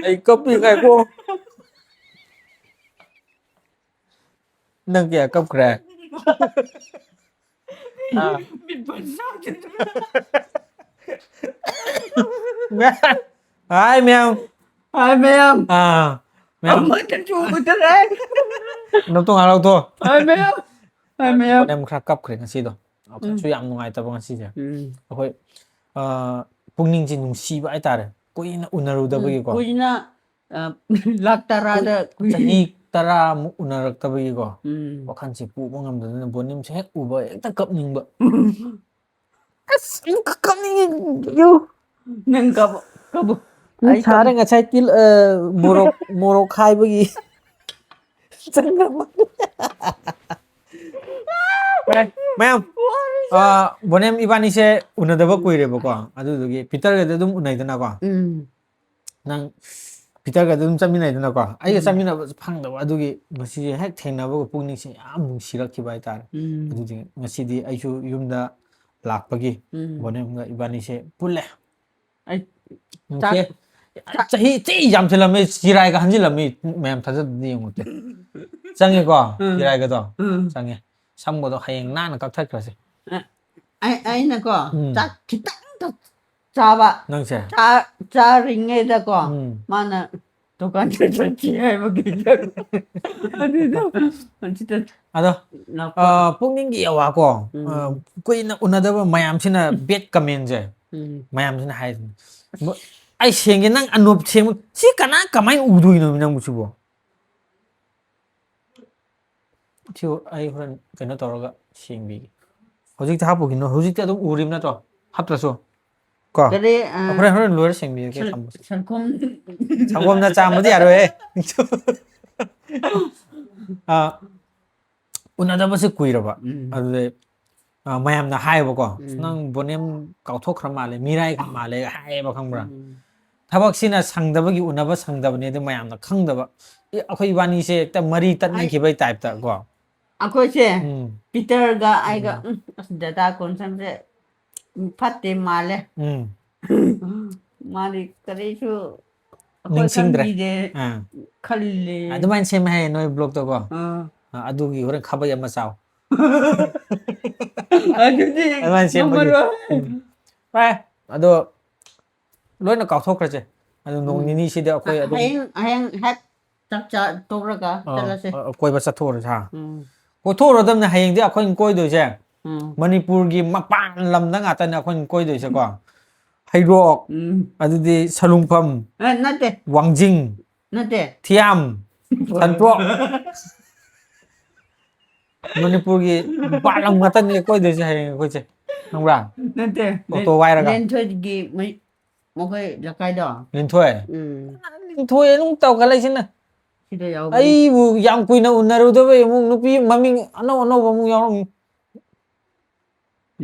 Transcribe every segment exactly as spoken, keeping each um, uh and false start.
ꯑꯩ ꯀꯞꯄꯤ, ꯉꯥꯏꯈꯣ꯫ ꯅꯪ ꯀꯌꯥ ꯀꯞꯈ꯭ꯔꯦ? ꯑꯥ꯫ ꯃꯤꯠ ꯄꯟ ꯁꯥꯎꯗꯅ꯫ ꯃꯌꯥꯝ꯫ ꯍꯥꯏ, ꯃꯌꯥꯝ꯫ ꯍꯥꯏ, ꯃꯌꯥꯝ꯫ ꯑꯥ, ꯃꯌꯥꯝ꯫ ꯑꯃꯠꯇꯁꯨ ꯎꯗꯔꯦ꯫ ꯅꯇꯣꯡ ꯍꯥꯏꯔꯛꯇꯣ꯫ ꯍꯥꯏ, ꯃꯌꯥꯝ꯫ ꯍꯥꯏ, ꯃꯌꯥꯝ꯫ ꯃꯅꯝ ꯈꯔ ꯀꯞꯈ꯭ꯔꯦ ꯉꯁꯤꯗꯣ꯫ ꯎꯝ꯫ ꯋꯥꯈꯜꯁꯨ ꯌꯥꯝ ꯅꯨꯡꯉꯥꯏꯇꯕ ꯉꯁꯤꯁꯦ꯫ ꯎꯝ꯫ ꯑꯩꯈꯣꯏ, ꯑ, ꯄꯨꯛꯅꯤꯡꯁꯦ ꯅꯨꯡꯁꯤꯕ ꯍꯥꯏꯇꯥꯔꯦ꯫ ꯀꯨꯏꯅ ꯎꯅꯔꯨꯗꯕꯒꯤꯀꯣ꯫ ꯎꯝ, ꯀꯨꯏꯅ, ꯑ, ꯂꯥꯛ ꯇꯔꯥꯗ ꯀꯨꯏ-, ꯀꯨꯏ-, ꯆꯍꯤ ꯇꯔꯥꯃꯨꯛ ꯎꯅꯔꯛꯇꯕꯒꯤꯀꯣ꯫ ꯎꯝ꯫ ꯋꯥꯈꯜꯁꯦ ꯄꯨꯕ ꯉꯝꯗꯗꯅ ꯕꯣꯅꯤꯝꯁꯦ ꯍꯦꯛ ꯎꯕ ꯍꯦꯛꯇ ꯀꯞꯅꯤꯡꯕ꯫ ꯑꯁ, ꯑꯃꯨꯛꯀ ꯀꯞꯅꯤꯡꯉꯦ꯫ ꯌꯨ꯫ ꯅꯪ ꯀꯞꯄꯣ, ꯀꯞꯄꯣ꯫ ꯎꯝ, ꯑꯩ ꯁꯥꯔꯦ ꯀꯞ-, ꯉꯁꯥꯏ ꯇꯤꯜ-, ꯑ, ꯃꯣꯔꯣꯛ, ꯃꯣꯔꯣꯛ ꯈꯥꯏꯕꯒꯤ꯫ ꯆꯪꯉꯝꯃꯦ꯫ ꯃꯌꯥꯝ, ꯃꯌꯥꯝ, ꯋꯥꯔꯤꯁꯦ꯫ ꯑ, ꯕꯣꯅꯦꯝ ꯏꯕꯥꯅꯤꯁꯦ ꯎꯅꯗꯕ ꯀꯨꯏꯔꯦꯕꯀꯣ꯫ ꯑꯗꯨꯗꯨꯒꯤ ꯄꯤꯇꯔꯒꯗꯤ ꯑꯗꯨꯝ ꯎꯅꯩꯗꯅꯀꯣ꯫ ꯎꯝ꯫ ꯅꯪ ꯄꯤꯇꯔꯒ ꯑꯗꯨꯝ ꯆꯠꯃꯤꯟꯅꯩꯗꯅꯀꯣ, ꯑꯩꯒ ꯎꯝ꯫ ꯆꯠꯃꯤꯟꯅꯕꯁꯨ ꯐꯪꯗꯕ, ꯑꯗꯨꯒꯤ ꯉꯁꯤꯁꯦ ꯍꯦꯛ ꯊꯦꯡꯅꯕꯒ ꯄꯨꯛꯅꯤꯡꯁꯦ ꯌꯥꯝ ꯅꯨꯡꯁꯤꯔꯛꯈꯤꯕ ꯍꯥꯏꯇꯥꯔꯦ꯫ ꯎꯝ꯫ ꯑꯗꯨꯗꯤ ꯉꯁꯤꯗꯤ ꯑꯩꯁꯨ ꯌꯨꯝꯗ ꯂꯥꯛꯄꯒꯤ ꯎꯝ꯫ ꯕꯣꯅꯦꯝꯒ ꯏꯕꯥꯅꯤꯁꯦ ꯄꯨꯜꯂꯦ꯫ ꯑꯩ ꯅꯨꯡꯁꯤꯌꯦ꯫ ꯆꯥꯛ, ꯆꯥꯛ ꯆꯍꯤ ꯊꯤ ꯌꯥꯝꯁꯤꯜꯂꯝꯃꯦ, ꯆꯤꯔꯥꯏꯒ ꯍꯟꯖꯤꯜꯂꯝꯃꯤ, ꯃꯌꯥꯝ ꯊꯥꯖꯗꯗꯤ ꯌꯦꯡꯉꯨ꯫ ꯆꯪꯉꯦꯀꯣ, ꯎꯝ꯫ ꯆꯤꯔꯥꯏꯒꯗꯣ? ꯎꯝ꯫ ꯆꯪꯉꯦ꯫ ꯁꯝꯒꯗꯣ ꯍꯌꯦꯡ ꯅꯥꯟꯅ ꯀꯛꯊꯠꯈ꯭ꯔꯁꯦ꯫ ꯑ-, ꯑꯩ-, ꯑꯩꯅꯀꯣ, ꯎꯝ꯫ ꯆꯥꯛ ꯈꯤꯇꯪꯈꯛ ꯆꯥꯕ꯫ ꯅꯪꯁꯦ? ꯆꯥ-, ꯆꯥꯔꯤꯉꯩꯗꯀꯣ, ꯎꯝ꯫ ꯃꯥꯅ ꯗꯨꯀꯥꯟꯗ ꯆꯠꯁꯤ ꯍꯥꯏꯕꯒꯤ ꯑꯗꯨꯗꯣ, ꯑꯗꯨꯗ ꯑꯗꯣ, ꯂꯥꯛꯄ꯫ ꯑ, ꯄꯨꯛꯅꯤꯡꯒꯤ ꯑꯋꯥ ꯀꯣ, ꯎꯝ꯫ ꯑ, ꯀꯨꯏꯅ ꯎꯅꯗꯕ ꯃꯌꯥꯝꯁꯤꯅ bad commentꯁꯦ, ꯎꯝ꯫ ꯃꯌꯥꯝꯁꯤꯅ ꯍꯥꯏꯁꯤꯅ, "ꯃ-, ꯑꯩ ꯁꯦꯡꯒꯦ, ꯅꯪ ꯑꯅꯣꯞ ꯁꯦꯡꯕ-, ꯁꯤ ꯀꯅꯥ ꯀꯃꯥꯏꯅ ꯎꯗꯣꯏꯅꯣ ꯅꯪꯕꯨ ꯁꯤꯕꯣ?" ꯁꯤ ꯑꯩ ꯍꯣꯔꯦꯟ ꯀꯩꯅꯣ ꯇꯧꯔꯒ ꯁꯦꯡꯕꯤꯒꯦ꯫ ꯍꯧꯖꯤꯛꯇꯤ ꯍꯥꯞꯄꯨꯈꯤꯅꯨ, ꯍꯧꯖꯤꯛꯇꯤ ꯑꯗꯨꯝ ꯎꯔꯤꯕ ꯅꯠꯇ꯭ꯔꯣ? ꯍꯥꯞꯇ꯭ꯔꯁꯨ? ꯀꯣ? ꯀꯔꯤ, ꯑ, ꯍꯣꯔꯦꯟ, ꯍꯣꯔꯦꯟ ꯂꯣꯏꯔ ꯁꯦꯡꯕꯤꯔꯒꯦ, ꯁꯪ-, ꯊꯝꯕꯁꯦ꯫ ꯁꯪꯒꯣꯝ꯫ ꯁꯪꯒꯣꯝꯅ ꯆꯥꯝꯕꯗꯤ ꯌꯥꯔꯣꯏꯍꯦ꯫ ꯑ, ꯎꯅꯗꯕꯁꯦ ꯀꯨꯏꯔꯕ꯫ ꯎꯝ꯫ ꯑꯗꯨꯗꯩ, ꯑ, ꯃꯌꯥꯝꯅ ꯍꯥꯏꯌꯦꯕꯀꯣ, "ꯑꯁ, ꯎꯝ꯫ ꯅꯪ ꯕꯣꯅꯦꯝ ꯀꯥꯎꯊꯣꯛꯈ꯭ꯔ ꯃꯥꯜꯂꯦ, ꯃꯤꯔꯥꯏꯈ꯭ꯔ ꯃꯥꯜꯂꯦ" ꯍꯥꯏꯌꯦꯕ, ꯈꯪꯕ꯭ꯔꯥ? ꯎꯝ꯫ ꯊꯕꯛꯁꯤꯅ ꯁꯪꯗꯕꯒꯤ ꯎꯅꯕ ꯁꯪꯗꯕꯅꯦ, ꯑꯗꯨ ꯃꯌꯥꯝꯅ ꯈꯪꯗꯕ꯫ ꯑꯦ, ꯑꯩꯈꯣꯏ ꯏꯕꯥꯅꯤꯁꯦ ꯍꯦꯛꯇ ꯃꯔꯤ ꯑꯩ ꯇꯠꯅꯈꯤꯕꯩ typeꯇ ꯀꯣ꯫ ꯑꯩꯈꯣꯏꯁꯦ ꯎꯝ꯫ ꯄꯤꯇꯔꯒ ꯑꯩꯒ, ꯎꯝ꯫ ꯎꯝ, ꯑꯁ, data connection ꯁꯦ, ꯎꯝ, ꯐꯠꯇꯦ ꯃꯥꯜꯂꯦ꯫ ꯎꯝ꯫ ꯃꯥꯗꯤ ꯀꯔꯤꯁꯨ ꯅꯤꯡꯁꯤꯡꯗ꯭ꯔꯦ꯫ ꯈꯪꯕꯤꯗꯦ ꯑꯥ꯫ ꯈꯜꯂꯦ꯫ ꯑꯗꯨꯃꯥꯏꯅ ꯁꯦꯝꯃꯦ ꯍꯥꯏꯌꯦ ꯅꯣꯏ ꯕ꯭ꯂꯣꯛꯇꯀꯣ꯫ ꯑꯥ꯫ ꯑꯥ, ꯑꯗꯨꯒꯤ ꯍꯣꯔꯦꯟ ꯈꯥꯕꯩ ꯑꯃ ꯆꯥꯎ꯫ ꯑꯗꯨꯗꯤ ꯑꯗꯨꯃꯥꯏꯅ ꯁꯦꯝꯕꯒꯤ꯫ ꯉꯝꯃꯔꯣꯏ꯫ ꯎꯝ꯫ ꯚꯥꯏ, ꯑꯗꯣ ꯂꯣꯏꯅ ꯀꯥꯎꯊꯣꯛꯈ꯭ꯔꯁꯦ꯫ ꯑꯗꯨ ꯅꯣꯡ ꯎꯝ꯫ ꯅꯤꯅꯤꯁꯤꯗꯤ ꯑꯩꯈꯣꯏ ꯑꯗꯨꯝ, ꯍꯌꯦꯡ ꯍꯌꯦꯡ ꯍꯦꯛ ꯆꯥꯛ ꯆꯥ ꯇꯣꯛꯂꯒ ꯑꯥ, ꯆꯠꯂꯁꯦ꯫ ꯑꯥ, ꯀꯣꯏꯕ ꯆꯠꯊꯣꯛꯎꯔꯁꯦ ꯍꯥ꯫ ꯎꯝ꯫ ꯀꯣꯏꯊꯣꯛꯎꯔꯗꯕꯅꯦ ꯍꯌꯦꯡꯗꯤ ꯑꯩꯈꯣꯏꯅ ꯀꯣꯏꯗꯣꯏꯁꯦ꯫ ꯎꯝ꯫ ꯃꯅꯤꯄꯨꯔꯒꯤ ꯃꯄꯥꯟ ꯂꯝꯗ ꯉꯥꯛꯇꯅꯦ ꯑꯩꯈꯣꯏꯅ ꯀꯣꯏꯗꯣꯏꯁꯦꯀꯣ꯫ ꯍꯩꯔꯣꯛ, ꯎꯝ꯫ ꯑꯗꯨꯗꯤ ꯁꯂꯨꯡꯐꯝ, ꯑꯦ, ꯅꯠꯇꯦ꯫ ꯋꯥꯡꯖꯤꯡ, ꯅꯠꯇꯦ꯫ ꯊꯤꯌꯥꯝ, ꯁꯟꯇ꯭ꯔꯣꯛ꯫ ꯃꯅꯤꯄꯨꯔꯒꯤ ꯃꯄꯥꯟ ꯂꯝ ꯉꯥꯛꯇꯅꯦ ꯀꯣꯏꯗꯣꯏꯁꯦ ꯍꯌꯦꯡ ꯑꯩꯈꯣꯏꯁꯦ꯫ ꯈꯪꯕ꯭ꯔꯥ? ꯅꯠꯇꯦ꯫ ꯑꯣꯇꯣ ꯋꯥꯏꯔꯒ꯫ ꯂꯦꯟꯊꯣꯏꯒꯤ ꯃꯩ-, ꯃꯈꯣꯏ ꯂꯩꯀꯥꯏꯗꯣ꯫ ꯂꯤꯟꯊꯣꯏ? ꯎꯝ꯫ ꯂꯤꯟꯊꯣꯏ ꯑꯗꯨꯝ ꯇꯧꯈꯠꯂꯛꯏꯁꯤꯅ꯫ ꯁꯤꯗ ꯌꯥꯎꯕꯅꯤ꯫ ꯑꯩꯕꯨ ꯌꯥꯝ ꯀꯨꯏꯅ ꯎꯅꯔꯨꯗꯕꯩ ꯑꯃꯨꯛ ꯅꯨꯄꯤ ꯃꯃꯤꯡ ꯑꯅꯧ ꯑꯅꯧꯕ ꯑꯃꯨꯛ ꯌꯥꯎꯔꯝꯃꯤ꯫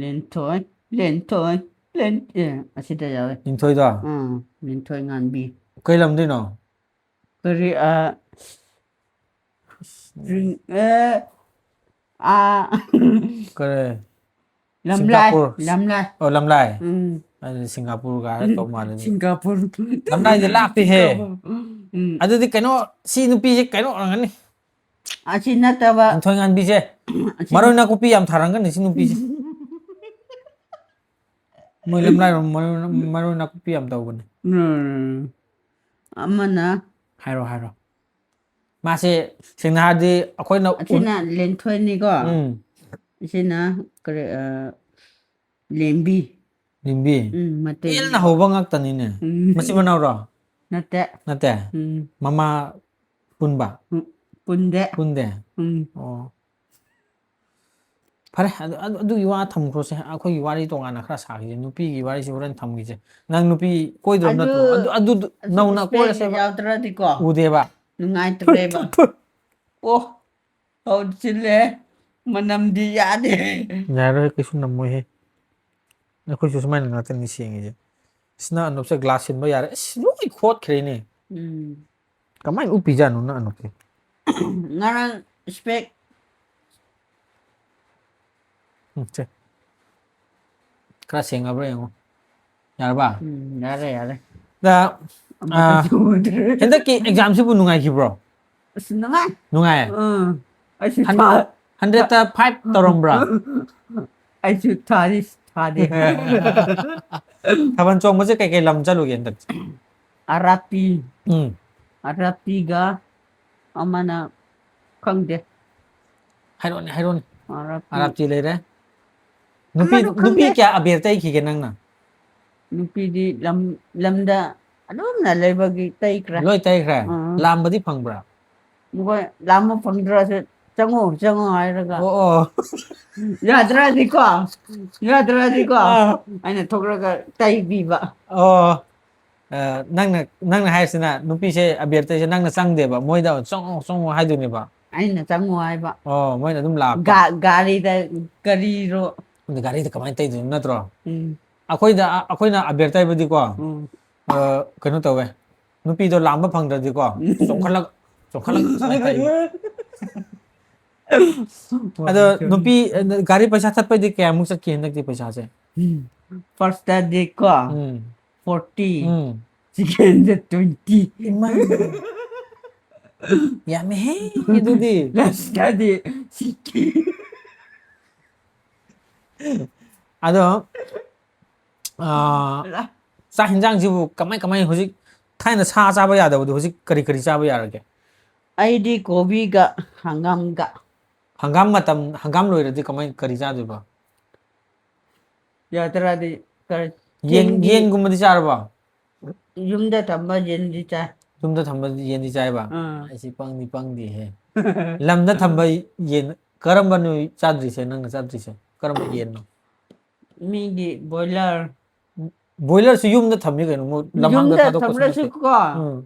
ꯂꯦꯟꯊꯣꯏ, ꯂꯦꯟꯊꯣꯏ, ꯂꯦꯟ-, ꯑꯦ, ꯑꯁꯤꯗ ꯌꯥꯎꯋꯦ꯫ ꯂꯤꯟꯊꯣꯏꯗꯣ? ꯎꯝ, ꯂꯦꯟꯊꯣꯏ ꯉꯥꯟꯕꯤ꯫ ꯀꯩ ꯂꯝꯗꯩꯅꯣ? ꯀꯔꯤ, ꯑ, ꯔꯤꯡ-, ꯑꯦ, ꯑ, ꯀꯔꯤ? ꯂꯝꯂꯥꯏ, ꯁꯤꯡꯒꯥꯄꯨꯔ꯫ ꯂꯝꯂꯥꯏ꯫ ꯑꯣ, ꯂꯝꯂꯥꯏ꯫ ꯎꯝ꯫ ꯑꯗꯨꯗꯤ ꯁꯤꯡꯒꯥꯄꯨꯔꯒ ꯍꯥꯏꯔꯛꯇꯧ ꯃꯥꯜꯂꯦ꯫ ꯁꯤꯡꯒꯥꯄꯨꯔ꯫ ꯂꯝꯂꯥꯏꯗꯤ ꯂꯥꯞꯄꯤꯍꯦ꯫ ꯎꯝ꯫ ꯑꯗꯨꯗꯤ ꯀꯩꯅꯣ, ꯁꯤ ꯅꯨꯄꯤꯁꯦ ꯀꯩꯅꯣ ꯑꯣꯏꯔꯝꯒꯅꯤ꯫ ꯑꯁꯤ ꯅꯠꯇꯕ꯫ ꯂꯤꯟꯊꯣꯏ ꯉꯥꯟꯕꯤꯁꯦ꯫ ꯑꯁꯤ ꯃꯔꯣꯏ ꯅꯥꯀꯨꯞꯄꯤ ꯌꯥꯝ ꯊꯥꯔꯝꯒꯅꯤ ꯁꯤ ꯅꯨꯄꯤꯁꯦ꯫ ꯃꯣꯏ ꯂꯝꯂꯥꯏꯔꯣꯝ ꯃꯔꯣꯏ, ꯃꯔꯣꯏ ꯅꯥꯀꯨꯞꯄꯤ ꯌꯥꯝ ꯇꯧꯕꯅꯦ꯫ ꯎꯝ꯫ ꯑꯃꯅ꯫ ꯍꯥꯏꯔꯣ, ꯍꯥꯏꯔꯣ꯫ ꯃꯥꯁꯦ ꯁꯦꯡꯅ ꯍꯥꯏꯔꯗꯤ ꯑꯩꯈꯣꯏꯅ ꯎ- ꯑꯁꯤꯅ ꯂꯦꯟꯊꯣꯏꯅꯤꯀꯣ꯫ ꯎꯝ꯫ ꯑꯁꯤꯅ ꯀꯔꯤ, ꯑ, ꯂꯦꯝꯕꯤ꯫ ꯂꯤꯝꯕꯤ꯫ ꯎꯝ, ꯃꯇꯩ꯫ ꯑꯦꯜꯅ ꯍꯧꯕ ꯉꯥꯛꯇꯅꯤꯅꯦ꯫ ꯎꯝ꯫ ꯃꯆꯤꯟ ꯃꯅꯥꯎꯔꯣ? ꯅꯠꯇꯦ꯫ ꯅꯠꯇꯦ꯫ ꯎꯝ꯫ ꯃꯃꯥ ꯄꯨꯟꯕ? ꯎꯝ, ꯄꯨꯟꯗꯦ꯫ ꯄꯨꯟꯗꯦ? ꯎꯝ꯫ ꯑꯣ꯫ ꯐꯔꯦ, ꯑꯗꯨ, ꯑꯗꯨ, ꯑꯗꯨꯒꯤ ꯋꯥ ꯊꯝꯈ꯭ꯔꯣꯁꯦ꯫ ꯑꯩꯈꯣꯏꯒꯤ ꯋꯥꯔꯤ ꯇꯣꯉꯥꯟꯅ ꯈꯔ ꯁꯥꯈꯤꯁꯦ꯫ ꯅꯨꯄꯤꯒꯤ ꯋꯥꯔꯤꯁꯤ ꯍꯣꯔꯦꯟ ꯊꯝꯈꯤꯁꯦ꯫ ꯅꯪ ꯅꯨꯄꯤ ꯀꯣꯏꯗ꯭ꯔꯕ ꯑꯗꯨ ꯅꯠꯇ꯭ꯔꯣ? ꯑꯗꯨ, ꯑꯗꯨ, ꯑꯁꯤ ꯅꯧꯅ ꯏꯁꯄꯦꯛ ꯀꯣꯏꯔꯁꯦꯕ꯫ ꯌꯥꯎꯗ꯭ꯔꯗꯤꯀꯣ ꯎꯗꯦꯕ꯫ ꯅꯨꯡꯉꯥꯏꯇ꯭ꯔꯦꯕ꯫ ꯊꯨ, ꯊꯨ, ꯊꯨ꯫ ꯑꯣ, ꯍꯧꯖꯤꯜꯂꯦ꯫ ꯃꯅꯝꯗꯤ ꯌꯥꯗꯦ꯫ ꯌꯥꯔꯣꯏ, ꯀꯩꯁꯨ ꯅꯝꯃꯣꯏꯍꯦ꯫ ꯑꯩꯈꯣꯏꯁꯨ ꯁꯨꯃꯥꯏꯅ ꯉꯥꯛꯇꯅꯤ ꯁꯦꯡꯉꯤꯁꯦ꯫ ꯁꯤꯅ ꯑꯅꯣꯞꯁꯦ ꯒ꯭ꯂꯥꯁ ꯁꯤꯟꯕ ꯌꯥꯔꯦ꯫ ꯑꯁ, ꯂꯣꯏ ꯈꯣꯠꯈ꯭ꯔꯦꯅꯦ꯫ ꯎꯝ꯫ ꯀꯃꯥꯏꯅ ꯎꯞꯄꯤꯖꯥꯠꯅꯣ ꯅꯪ ꯑꯅꯣꯞꯁꯦ? ꯉꯔꯥꯡ ꯏꯁꯄꯦꯛ꯫ ꯎꯝ, ꯁꯦ꯫ ꯈꯔ ꯁꯦꯡꯉꯕ꯭ꯔꯥ ꯌꯦꯡꯉꯣ꯫ ꯌꯥꯔꯕ? ꯎꯝ, ꯌꯥꯔꯦ, ꯌꯥꯔꯦ꯫ ꯗ ꯑꯃꯠꯇꯁꯨ ꯎꯗ꯭ꯔꯦ꯫ ꯍꯟꯗꯛꯀꯤ ꯑꯦꯛꯖꯥꯝꯁꯤꯕꯨ ꯅꯨꯡꯉꯥꯏꯈꯤꯕ꯭ꯔꯣ? ꯑꯁ, ꯅꯨꯡꯉꯥꯏ꯫ ꯅꯨꯡꯉꯥꯏ? ꯎꯝ꯫ ꯑꯩꯁꯨ ꯍꯟ-, ꯊꯥ-, ꯍꯟꯗ꯭ꯔꯦꯠꯇ ꯐꯥꯏꯚ ꯇꯧꯔꯝꯕ꯭ꯔꯥ? ꯑꯩꯁꯨ ꯊꯥꯗꯤ ꯊꯥꯗꯦ꯫ ꯊꯥꯕꯜ ꯆꯣꯡꯕꯁꯦ ꯀꯩꯀꯩ ꯂꯝ ꯆꯠꯂꯨꯒꯦ ꯍꯟꯗꯛ? ꯑꯔꯥꯞꯄꯤ꯫ ꯎꯝ꯫ ꯑꯔꯥꯞꯄꯤꯒ ꯑꯃꯅ ꯈꯪꯗꯦ꯫ ꯍꯥꯏꯔꯣꯅꯦ, ꯍꯥꯏꯔꯣꯅꯦ꯫ ꯑꯔꯥꯞꯄꯤ꯫ ꯑꯔꯥꯞꯄꯤ ꯂꯩꯔꯦ꯫ ꯅꯨꯄꯤ, ꯑꯃꯅ ꯅꯨꯄꯤ ꯈꯪꯗꯦ꯫ ꯀꯌꯥ ꯑꯕꯦꯔ ꯇꯩꯈꯤꯒꯦ ꯅꯪꯅ? ꯅꯨꯄꯤꯗꯤ ꯂꯝ, ꯂꯝꯗ ꯑꯗꯨꯝꯅ ꯂꯩꯕꯒꯤ ꯇꯩꯈ꯭ꯔꯦ꯫ ꯂꯣꯏ ꯇꯩꯈ꯭ꯔꯦ? ꯑꯥ꯫ ꯂꯥꯝꯕꯗꯤ ꯐꯪꯕ꯭ꯔꯥ? ꯃꯈꯣꯏ ꯂꯥꯝꯕ ꯐꯪꯗ꯭ꯔꯁꯨ, "ꯆꯪꯉꯣ, ꯆꯪꯉꯣ" ꯍꯥꯏꯔꯒ꯫ ꯑꯣ, ꯑꯣ꯫ ꯌꯥꯗ꯭ꯔꯗꯤꯀꯣ, ꯌꯥꯗ꯭ꯔꯗꯤꯀꯣ, ꯑꯥ꯫ ꯑꯩꯅ ꯊꯣꯛꯂꯒ ꯇꯩꯕꯤꯕ꯫ ꯑꯣ꯫ ꯑ, ꯅꯪꯅ, ꯅꯪꯅ ꯍꯥꯏꯔꯤꯁꯤꯅ ꯅꯨꯄꯤꯁꯦ ꯑꯕꯦꯔ ꯇꯩꯁꯦ ꯅꯪꯅ ꯆꯪꯗꯦꯕ, ꯃꯣꯏꯗ "ꯆꯪꯉꯣ, ꯆꯪꯉꯣ" ꯍꯥꯏꯗꯣꯏꯅꯦꯕ꯫ ꯑꯩꯅ "ꯆꯪꯉꯣ" ꯍꯥꯏꯕ꯫ ꯑꯣ, ꯃꯣꯏꯅ ꯑꯗꯨꯝ ꯂꯥꯛꯄ꯫ ꯒꯥ-, ꯒꯥꯔꯤꯗ, ꯒꯥꯔꯤꯔꯣ? ꯑꯗꯨ ꯒꯥꯔꯤꯗ ꯀꯃꯥꯏꯅ ꯇꯩꯗꯣꯏꯅꯣ, ꯅꯠꯇ꯭ꯔꯣ? ꯎꯝ꯫ ꯑꯩꯈꯣꯏꯗ, ꯑꯩꯈꯣꯏꯅ ꯑꯕꯦꯔ ꯇꯩꯕꯗꯤꯀꯣ, ꯎꯝ꯫ ꯑ, ꯀꯩꯅꯣ ꯇꯧꯋꯦ, ꯅꯨꯄꯤꯗꯣ ꯂꯥꯝꯕ ꯐꯪꯗ꯭ꯔꯗꯤꯀꯣ, ꯎꯝ꯫ ꯆꯣꯡꯈꯠꯂꯛ-, ꯆꯣꯡꯈꯠꯂꯛ ꯁꯨꯃꯥꯏꯅ ꯇꯩ꯫ ꯑꯗꯣ ꯅꯨꯄꯤ, ꯑ, ꯒꯥꯔꯤ ꯄꯩꯁꯥ ꯊꯠꯄꯩꯗꯤ ꯀꯌꯥꯃꯨꯛ ꯆꯠꯈꯤ ꯍꯟꯗꯛꯇꯤ ꯄꯩꯁꯥꯁꯦ? ꯎꯝ꯫ ꯐꯥꯔꯁꯇꯗꯤꯀꯣ, um. Forty. Um. Second twenty. ꯏꯃꯥꯏ꯫ ꯌꯥꯝꯃꯦꯍꯦ ꯑꯗꯨꯗꯤ꯫ ꯂꯥꯁꯇꯗꯤ ꯁꯤꯛꯁꯇꯤ꯫ ꯑꯗꯣ, ꯑꯥ, ꯂꯥ- ꯆꯥꯛ ꯍꯤꯟꯖꯥꯡꯁꯤꯕꯨ ꯀꯃꯥꯏ ꯀꯃꯥꯏ ꯍꯧꯖꯤꯛ, ꯊꯥꯏꯅ ꯁꯥ ꯆꯥꯕ ꯌꯥꯗꯕꯗꯣ ꯍꯧꯖꯤꯛ ꯀꯔꯤ ꯀꯔꯤ ꯆꯥꯕ ꯌꯥꯔꯒꯦ? ꯑꯩꯗꯤ ꯀꯣꯕꯤꯒ ꯍꯪꯒꯥꯝꯒ꯫ ꯍꯪꯒꯥꯝ ꯃꯇꯝ, ꯍꯪꯒꯥꯝ ꯂꯣꯏꯔꯗꯤ ꯀꯃꯥꯏ, ꯀꯔꯤ ꯆꯥꯗꯣꯏꯕ? ꯌꯥꯗ꯭ꯔꯗꯤ ꯀꯔꯤ, ꯌꯦꯟ, ꯆꯤꯡꯒꯤ ꯌꯦꯟꯒꯨꯝꯕꯗꯤ ꯆꯥꯔꯕꯣ? ꯌꯨꯝꯗ ꯊꯝꯕ ꯌꯦꯟꯗꯤ ꯆꯥꯏ꯫ ꯌꯨꯝꯗ ꯊꯝꯕ ꯌꯦꯟꯗꯤ ꯆꯥꯏꯕ? ꯑꯥ꯫ ꯑꯩꯁꯤ ꯄꯪꯗꯤ ꯄꯪꯗꯤꯍꯦ꯫ ꯂꯝꯗ ꯊꯝꯕ ꯌꯦꯟ ꯀꯔꯝꯕꯅꯣ ꯆꯥꯗ꯭ꯔꯤꯁꯦ, ꯅꯪꯅ ꯆꯥꯗ꯭ꯔꯤꯁꯦ? ꯀꯔꯝꯕ ꯌꯦꯟꯅꯣ? ꯃꯤꯒꯤ ꯕꯣꯏꯂꯔ꯫ ꯕꯣꯏꯂꯔꯁꯨ ꯌꯨꯝꯗ ꯊꯝꯃꯤ ꯀꯩꯅꯣ, ꯃꯣꯏ ꯂꯝꯍꯥꯡꯗ ꯌꯨꯝꯗ ꯊꯥꯗꯣꯛꯄꯁꯨ ꯅꯠꯇꯦ꯫ ꯊꯝꯂꯁꯨꯀꯣ, ꯎꯝ꯫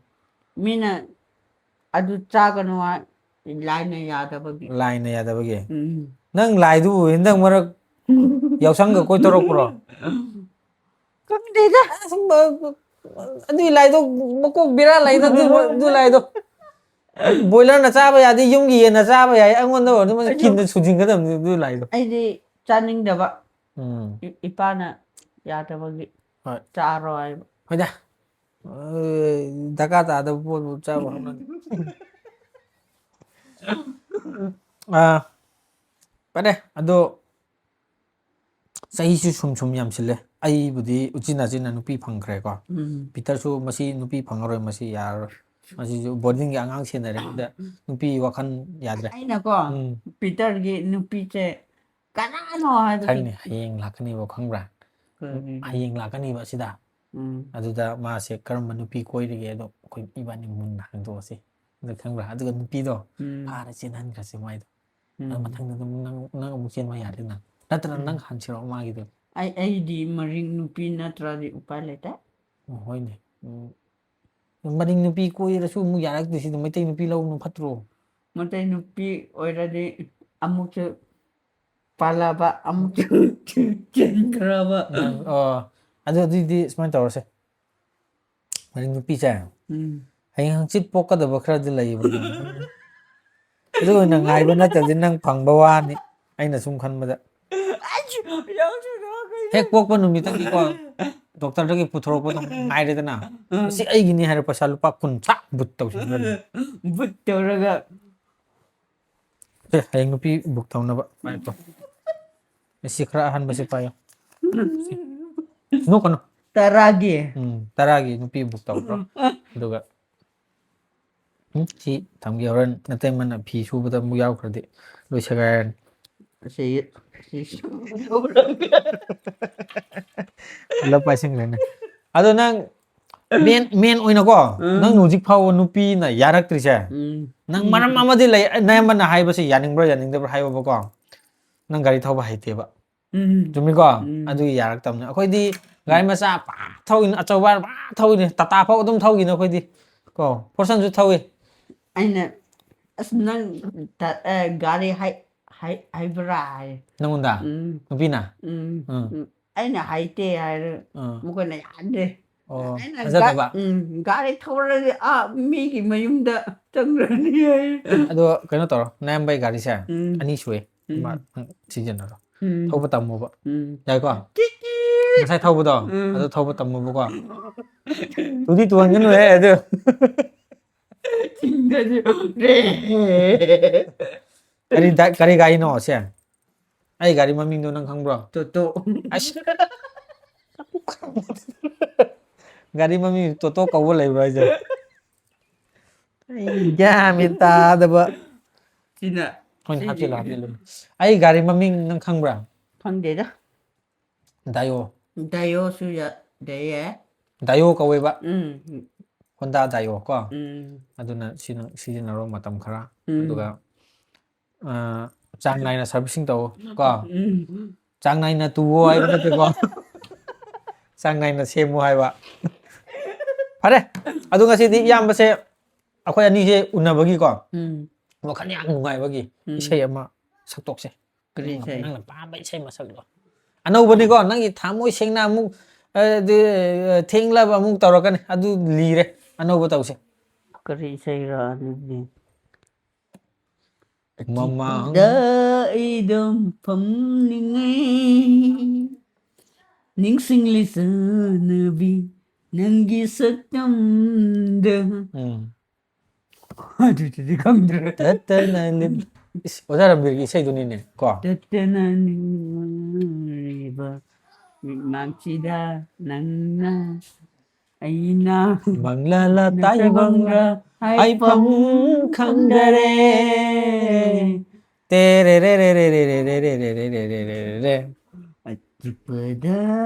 ꯃꯤꯅ ꯑꯗꯨ ꯆꯥꯒꯅꯨ ꯍꯥꯏ, ꯂꯥꯏꯅ ꯌꯥꯗꯕꯒꯤ꯫ ꯂꯥꯏꯅ ꯌꯥꯗꯕꯒꯤ? ꯎꯝ꯫ ꯅꯪ ꯂꯥꯏꯗꯨꯕꯨ ꯍꯟꯗꯛ ꯃꯔꯛ ꯌꯥꯎꯁꯪꯒ ꯀꯣꯏꯊꯣꯔꯛꯄ꯭ꯔꯣ? ꯈꯪꯗꯦꯗ꯫ ꯑꯁ, ꯃ-, ꯑꯗꯨꯏ ꯂꯥꯏꯗꯣ ꯃꯀꯣꯛ ꯕꯦꯔꯥ ꯂꯩꯗ, ꯑꯗꯨ, ꯑꯗꯨ ꯂꯥꯏꯗꯣ꯫ ꯕꯣꯏꯂꯔꯅ ꯆꯥꯕ ꯌꯥꯗꯦ, ꯌꯨꯝꯒꯤ ꯌꯦꯟꯅ ꯆꯥꯕ ꯌꯥꯏ, ꯑꯩꯉꯣꯟꯗ ꯑꯣꯏꯔꯗꯤ ꯃꯁꯤ ꯑꯩꯁꯨ ꯀꯤꯟꯅ ꯁꯨꯖꯤꯟꯒꯗꯕꯅꯤ ꯑꯗꯨ ꯂꯥꯏꯗꯣ꯫ ꯑꯩꯗꯤ ꯆꯥꯅꯤꯡꯗꯕ꯫ ꯎꯝ꯫ ꯏ-, ꯏꯄꯥꯅ ꯌꯥꯗꯕꯒꯤ ꯍꯣꯏ꯫ ꯆꯥꯔꯣ ꯍꯥꯏꯕ꯫ ꯍꯣꯏꯗ꯫ ꯑ, ꯗꯔꯀꯥꯔ ꯇꯥꯗꯕ ꯄꯣꯠꯄꯨ ꯆꯥꯕ ꯍꯧꯅꯗꯦ꯫ ꯑꯥ, ꯐꯔꯦ, ꯑꯗꯣ ꯆꯍꯤꯁꯨ ꯁꯨꯝ ꯁꯨꯝ ꯌꯥꯝꯁꯤꯜꯂꯦ꯫ ꯑꯩꯕꯨꯗꯤ ꯎꯆꯤꯟ ꯅꯥꯆꯤꯟꯅ ꯅꯨꯄꯤ ꯐꯪꯈ꯭ꯔꯦꯀꯣ꯫ ꯎꯝ꯫ ꯄꯤꯇꯔꯁꯨ ꯃꯁꯤ ꯅꯨꯄꯤ ꯐꯪꯉꯔꯣꯏ, ꯃꯁꯤ ꯌꯥꯔꯔꯣꯏ꯫ ꯃꯁꯤꯁꯨ ꯕꯣꯔꯗꯤꯡꯒꯤ ꯑꯉꯥꯡ ꯁꯦꯟꯅꯔꯦ꯫ ꯁꯤꯗ ꯅꯨꯄꯤ ꯋꯥꯈꯜ ꯌꯥꯗ꯭ꯔꯦ꯫ ꯑꯩꯅꯀꯣ, ꯎꯝ꯫ ꯄꯤꯇꯔꯒꯤ ꯅꯨꯄꯤꯁꯦ ꯀꯅꯥꯅꯣ ꯍꯥꯏꯕꯁꯦ ꯈꯪꯅꯤ, ꯍꯌꯦꯡ ꯂꯥꯛꯀꯅꯤꯕ, ꯈꯪꯕ꯭ꯔꯥ? ꯀꯔꯤ? ꯍꯌꯦꯡ ꯂꯥꯛꯀꯅꯤꯕ ꯑꯁꯤꯗ꯫ ꯎꯝ꯫ ꯑꯗꯨꯗ ꯃꯥꯁꯦ ꯀꯔꯝꯕ ꯅꯨꯄꯤ ꯀꯣꯏꯔꯤꯒꯦ ꯑꯗꯣ ꯑꯩꯈꯣꯏ ꯏꯕꯥꯅꯤ ꯃꯨꯟꯅ ꯍꯪꯗꯣꯛꯑꯁꯤ꯫ ꯑꯗꯨ ꯈꯪꯕ꯭ꯔꯥ? ꯑꯗꯨꯒ ꯅꯨꯄꯤꯗꯣ ꯎꯝ꯫ ꯐꯥꯔ ꯆꯦꯟꯍꯟꯈ꯭ꯔꯁꯤ ꯃꯥꯏꯗꯣ꯫ ꯑꯗꯨ ꯎꯝ꯫ ꯃꯊꯪꯗ ꯑꯗꯨꯝ ꯅꯪ, ꯅꯪ ꯑꯃꯨꯛ ꯆꯦꯟꯕ ꯌꯥꯔꯦꯅ꯫ ꯅꯠꯇ꯭ꯔ ꯎꯝ꯫ ꯅꯪ ꯍꯟꯁꯤꯔꯣ ꯃꯥꯒꯤꯗꯣ? ꯑꯩ, ꯑꯩꯗꯤ ꯃꯔꯤꯡ ꯅꯨꯄꯤ ꯅꯠꯇ꯭ꯔꯗꯤ ꯎꯄꯥꯏ ꯂꯩꯇꯦ꯫ ꯑꯣ, ꯍꯣꯏꯅꯦ꯫ ꯎꯝ꯫ ꯃꯔꯤꯡ ꯅꯨꯄꯤ ꯀꯣꯏꯔꯁꯨ ꯑꯃꯨꯛ ꯌꯥꯔꯛꯇ꯭ꯔꯤꯁꯤꯗ ꯃꯩꯇꯩ ꯅꯨꯄꯤ ꯂꯧꯕꯅ ꯐꯠꯇ꯭ꯔꯣ? ꯃꯩꯇꯩ ꯅꯨꯄꯤ ꯑꯣꯏꯔꯗꯤ ꯑꯃꯨꯛꯁꯨ ꯄꯥꯜꯂꯕ, ꯑꯃꯨꯛꯁꯨ ꯆꯦꯟꯈ꯭ꯔꯕ꯫ ꯅꯪ, ꯑꯣ, ꯑꯗꯨ, ꯑꯗꯨꯏꯗꯤ ꯁꯨꯃꯥꯏꯅ ꯇꯧꯔꯁꯦ꯫ ꯃꯔꯤꯡ ꯅꯨꯄꯤꯁꯦ ꯎꯝ꯫ ꯍꯌꯦꯡ ꯍꯪꯆꯤꯠ ꯄꯣꯛꯀꯗꯕ ꯈꯔꯗꯤ ꯂꯩꯌꯦꯕ꯫ ꯑꯗꯨ ꯑꯣꯏꯅ ꯉꯥꯏꯕ ꯅꯠꯇ꯭ꯔꯗꯤ ꯅꯪ ꯐꯪꯕ ꯋꯥꯅꯤ, ꯑꯩꯅ ꯁꯨꯝ ꯈꯟꯕꯗ꯫ ꯑꯩꯁꯨ ꯌꯥꯎꯁꯨ ꯌꯥꯎꯈ꯭ꯔꯦ꯫ ꯍꯦꯛ ꯄꯣꯛꯄ ꯅꯨꯃꯤꯠꯇꯒꯤꯀꯣ, ꯗꯣꯛꯇꯔꯗꯒꯤ ꯄꯨꯊꯣꯔꯛꯄꯗꯣ ꯉꯥꯏꯔꯦꯗꯅ꯫ ꯎꯝ꯫ ꯃꯁꯤ ꯑꯩꯒꯤꯅꯤ ꯍꯥꯏꯔ ꯄꯩꯁꯥ ꯂꯨꯄꯥ ꯀꯨꯟ ꯁꯥꯛ ꯕꯨꯠ ꯇꯧꯁꯤꯟꯈ꯭ꯔꯅꯤ꯫ ꯕꯨꯠ ꯇꯧꯔꯒ꯫ ꯑꯦ, ꯍꯌꯦꯡ ꯅꯨꯄꯤ ꯕꯨꯛ ꯇꯧꯅꯕ꯫ ꯄꯥꯏꯌꯨꯀꯣ꯫ ꯁꯤ ꯈꯔ ꯑꯍꯟꯕꯁꯤ ꯄꯥꯏꯌꯣ꯫ ꯁꯤ꯫ ꯅꯣꯛꯀꯅꯨ꯫ ꯇꯔꯥꯒꯤ? ꯎꯝ, ꯇꯔꯥꯒꯤ ꯅꯨꯄꯤ ꯕꯨꯛ ꯇꯧꯈ꯭ꯔꯣ꯫ ꯑꯗꯨꯒ ꯎꯝ, ꯁꯤ ꯊꯝꯒꯦ, ꯍꯣꯔꯦꯟ ꯅꯇꯩꯃꯅ ꯐꯤ ꯁꯨꯕꯗ ꯑꯃꯨꯛ ꯌꯥꯎꯈ꯭ꯔꯗꯤ ꯂꯣꯏ ꯁꯦꯒꯥꯏꯔꯅꯤ꯫ ꯑꯁꯤ, ꯑꯁꯤ ꯁꯨꯗꯧꯔꯒ꯫ ꯄꯨꯂꯞ ꯄꯥꯏꯁꯤꯟꯈ꯭ꯔꯦꯅꯦ꯫ ꯑꯗꯣ ꯅꯪ ꯃꯦꯟ, ꯃꯦꯟ ꯑꯣꯏꯅꯀꯣ, ꯎꯝ꯫ ꯅꯪ ꯍꯧꯖꯤꯛ ꯐꯥꯎꯕ ꯅꯨꯄꯤꯅ ꯌꯥꯔꯛꯇ꯭ꯔꯤꯁꯦ, ꯎꯝ꯫ ꯅꯪ ꯎꯝ꯫ ꯃꯔꯝ ꯑꯃꯗꯤ ꯂꯩ, ꯅꯌꯥꯝꯕꯅ ꯍꯥꯏꯕꯁꯦ ꯌꯥꯅꯤꯡꯕ꯭ꯔꯥ ꯌꯥꯅꯤꯡꯗꯕ꯭ꯔꯥ ꯍꯥꯏꯌꯣꯕꯀꯣ, ꯅꯪ ꯒꯥꯔꯤ ꯊꯧꯕ ꯍꯩꯇꯦꯕ꯫ ꯎꯝ꯫ ꯆꯨꯝꯃꯤꯀꯣ? ꯎꯝ꯫ ꯑꯗꯨꯒꯤ ꯌꯥꯔꯛꯇꯕꯅꯦ꯫ ꯑꯩꯈꯣꯏꯗꯤ ꯒꯥꯔꯤ ꯃꯆꯥ ꯄꯥꯛ ꯊꯧꯏꯅꯦ, ꯑꯆꯧꯕ ꯄꯥꯛ ꯊꯧꯏꯅꯦ, ꯇꯥꯇꯥ ꯐꯥꯎ ꯑꯗꯨꯝ ꯊꯧꯈꯤꯅꯦ ꯑꯩꯈꯣꯏꯗꯤ꯫ ꯀꯣ, ꯐꯣꯔꯁꯟꯁꯨ ꯊꯧꯏ꯫ ꯑꯩꯅ, "ꯑꯁ, ꯅꯪ ꯇ-, ꯑ, ꯒꯥꯔꯤ ꯍꯩ-, ꯍꯩ-, ꯍꯩꯕ꯭ꯔꯥ?" ꯍꯥꯏ꯫ ꯅꯪꯉꯣꯟꯗ? ꯎꯝ꯫ ꯅꯨꯄꯤꯅ? ꯎꯝ꯫ ꯎꯝ꯫ ꯎꯝ꯫ ꯑꯩꯅ ꯍꯩꯇꯦ ꯍꯥꯏꯔ, ꯑꯥ꯫ ꯃꯈꯣꯏꯅ ꯌꯥꯗꯦ꯫ ꯑꯣ, ꯑꯩꯅ ꯊꯥꯖꯗꯕ? ꯒꯥ-, ꯎꯝ, ꯒꯥꯔꯤ ꯊꯧꯔꯗꯤ, ꯑꯥ, ꯃꯤꯒꯤ ꯃꯌꯨꯝꯗ ꯆꯪꯈ꯭ꯔꯅꯤ ꯍꯥꯏ꯫ ꯑꯗꯣ ꯀꯩꯅꯣ ꯇꯧꯔꯣ, ꯅꯌꯥꯝꯕꯩ ꯒꯥꯔꯤꯁꯦ ꯎꯝ꯫ ꯑꯅꯤ ꯁꯨꯏ꯫ ꯎꯝ꯫ ꯃꯥ, ꯎꯝ, ꯁꯤꯖꯤꯟꯅꯔꯣ꯫ ꯎꯝ꯫ ꯊꯧꯕ ꯇꯝꯃꯣꯕ꯫ ꯎꯝ꯫ ꯌꯥꯏꯀꯣ? ꯀꯤꯀꯤ꯫ ꯉꯁꯥꯏ ꯊꯧꯕꯗꯣ ꯎꯝ꯫ ꯑꯗꯨ ꯊꯧꯕ ꯇꯝꯃꯨꯕꯀꯣ꯫ ꯇꯨꯗꯤ ꯇꯨꯍꯟꯒꯅꯨꯍꯦ ꯑꯗꯨ꯫ ꯆꯤꯡꯗꯁꯨ ꯀꯔꯤ ꯗꯥ- ꯀꯔꯤ ꯒꯥꯔꯤꯅꯣ ꯁꯦ? ꯑꯩ ꯒꯥꯔꯤ ꯃꯃꯤꯡꯗꯣ ꯅꯪ ꯈꯪꯕ꯭ꯔꯣ? ꯇꯣꯇꯣ꯫ ꯑꯁ! ꯒꯥꯔꯤ ꯃꯃꯤꯡ ꯇꯣꯇꯣ ꯀꯧꯕ ꯂꯩꯕ꯭ꯔꯣ ꯍꯥꯏꯁꯦ? ꯑꯩ ꯒ꯭ꯌꯥꯟ ꯃꯦꯟ ꯇꯥꯗꯕ꯫ ꯁꯤꯅ ꯍꯣꯏꯅꯦ, ꯍꯥꯞꯆꯤꯜꯂꯣ, ꯍꯥꯞꯆꯤꯜꯂꯣ꯫ ꯑꯩ ꯒꯥꯔꯤ ꯃꯃꯤꯡ ꯅꯪ ꯈꯪꯕ꯭ꯔꯥ? ꯈꯪꯗꯦꯗ꯫ ꯗꯥꯏꯑꯣ꯫ ꯗꯥꯏꯑꯣꯁꯨ ꯌꯥ- ꯂꯩꯌꯦ꯫ ꯗꯥꯏꯑꯣ ꯀꯧꯋꯦꯕ꯫ ꯎꯝ꯫ ꯍꯣꯟꯗꯥ ꯗꯥꯏꯑꯣ ꯀꯣ꯫ ꯎꯝ꯫ ꯑꯗꯨꯅ ꯁꯤꯅ ꯁꯤꯖꯤꯟꯅꯔꯣ ꯃꯇꯝ ꯈꯔ꯫ ꯎꯝ꯫ ꯑꯗꯨꯒ ꯑ, ꯆꯥꯡ ꯅꯥꯏꯅ ꯁꯔꯚꯤꯁꯤꯡ ꯇꯧ ꯀꯣ꯫ ꯎꯝ꯫ ꯆꯥꯡ ꯅꯥꯏꯅ ꯇꯨꯋꯣ ꯍꯥꯏꯕ ꯅꯠꯇꯦꯀꯣ꯫ ꯆꯥꯡ ꯅꯥꯏꯅ ꯁꯦꯝꯃꯨ ꯍꯥꯏꯕ꯫ ꯐꯔꯦ꯫ ꯑꯗꯨ ꯉꯁꯤꯗꯤ ꯏꯌꯥꯝꯕꯁꯦ ꯑꯩꯈꯣꯏ ꯑꯅꯤꯁꯦ ꯎꯅꯕꯒꯤꯀꯣ ꯎꯝ꯫ ꯋꯥꯈꯜ ꯌꯥꯝ ꯅꯨꯡꯉꯥꯏꯕꯒꯤ ꯎꯝ꯫ ꯏꯁꯩ ꯑꯃ ꯁꯛꯇꯣꯛꯁꯦ꯫ ꯀꯔꯤ ꯅꯪꯅ- ꯏꯁꯩ? ꯅꯪꯅ ꯄꯥꯝꯕ ꯏꯁꯩ ꯃꯁꯛꯇꯣ꯫ ꯑꯅꯧꯕꯅꯤꯀꯣ, ꯅꯪꯒꯤ ꯊꯃꯣꯏ ꯁꯦꯡꯅ ꯑꯃꯨꯛ ꯑ, ꯑꯗꯨ, ꯑ, ꯊꯦꯡꯂꯕ ꯑꯃꯨꯛ ꯇꯧꯔꯛꯀꯅꯤ꯫ ꯑꯗꯨ ꯂꯤꯔꯦ꯫ ꯑꯅꯧꯕ ꯇꯧꯁꯦ꯫ ꯀꯔꯤ ꯏꯁꯩꯔ ꯑꯗꯨꯗꯤ? ꯃꯃꯥꯡ- ꯗ ꯑꯩꯗꯝ ꯐꯝꯅꯤꯡꯉꯩ ꯅꯤꯡꯁꯤꯡꯂꯤ ꯆꯥꯅꯕꯤ ꯅꯪꯒꯤ ꯁꯛꯇꯝꯗ꯫ ꯎꯝ꯫ ꯑꯗꯨꯗꯤ ꯈꯪꯗ꯭ꯔꯦ꯫ ꯇꯠꯇꯅ ꯂꯤꯞ-, ꯏꯁ, ꯑꯣꯖꯥ ꯔꯟꯕꯤꯔꯒꯤ ꯏꯁꯩꯗꯨꯅꯤꯅꯦ ꯀꯣ꯫ ꯇꯠꯇꯅ ꯅꯤꯡꯂꯤꯕ ꯃꯤꯠꯃꯥꯡꯁꯤꯗ ꯅꯪꯅ ꯑꯩꯅ ꯃꯪꯂꯥꯂꯥ ꯇꯥꯏꯕꯪꯔꯥ ꯍꯥꯏꯐꯝ ꯈꯪꯗꯔꯦ꯫ ꯇꯦꯔꯦꯔꯦꯔꯦꯔꯦꯔꯦꯔꯦꯔꯦꯔꯦꯔꯦꯔꯦ꯫ ꯑꯆꯤꯛꯄꯗ